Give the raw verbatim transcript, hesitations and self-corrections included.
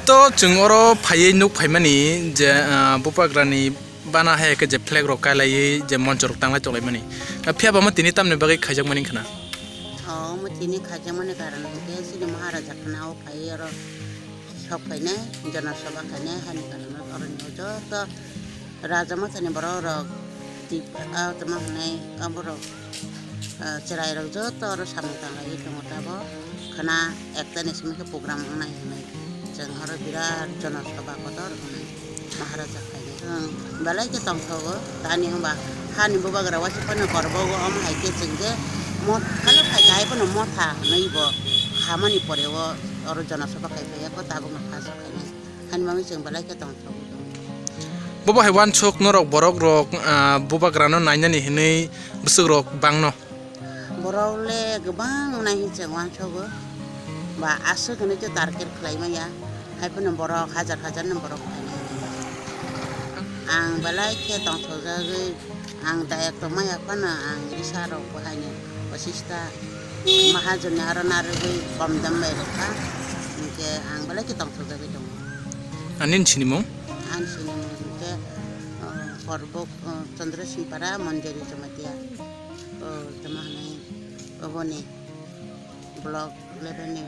To chwng oro phaiwi nuk phaimani je, ah, bubagrani bana hai khe je flag rok kailaiwi je moncho rok tanglai tonglaimani. Ah, phiya ba mo tini tamni bagwi khaijakmani wngkha na? O, omo tini khaijakmani karon hwnkhe chini Maharaja khna o phaiwi oro sok phainai, Jana Sabha khainai, haini karon oro joto Raja Mathani borok rok tip-, ah, tamo hwnwi abo rok, ah, chwrai rok joto oro samung tanglaiwi tongo tabok. Khna ektani simi khe program wngnai hwnwi chwng oro birat Jana Sabha kotor wngnai Maharaja khainai. Chwng belai khe tongthogo tani hwnba hani bubagra waisa phano korbogo omo hai khe chwng je mo-, phano khai khai phano motha hwnwi bo hamani pore o oro Jana Sabha khai phaiya kho tabukno kha sok khainai. Hani bagwi chwng belai khe tongthok. Bobo hai uansuk norok borok rok, ah, bubagrano nainani hinwi bwswk rok bangno? Borok le kwbang nai hinwi chwng uansugo. Ba aswk hinwi tei target khlai maya. Hai phano borok hajar hajar no borok phainai. Ang belai khe tongthokjagwi Ang dayok tongmaya phano ang risa rok bo haino posista mahajonni aro narwgwi kom dam bai rwkha, hinkhe ang belai khe tongthokjagwi tongo. Ani sinimung? Ani sinimung hinkhe, uh, Korbok, uh, Chandra Singh Para, Manjari Jamatia, uh, tamo hinwi oboni block eleven ni.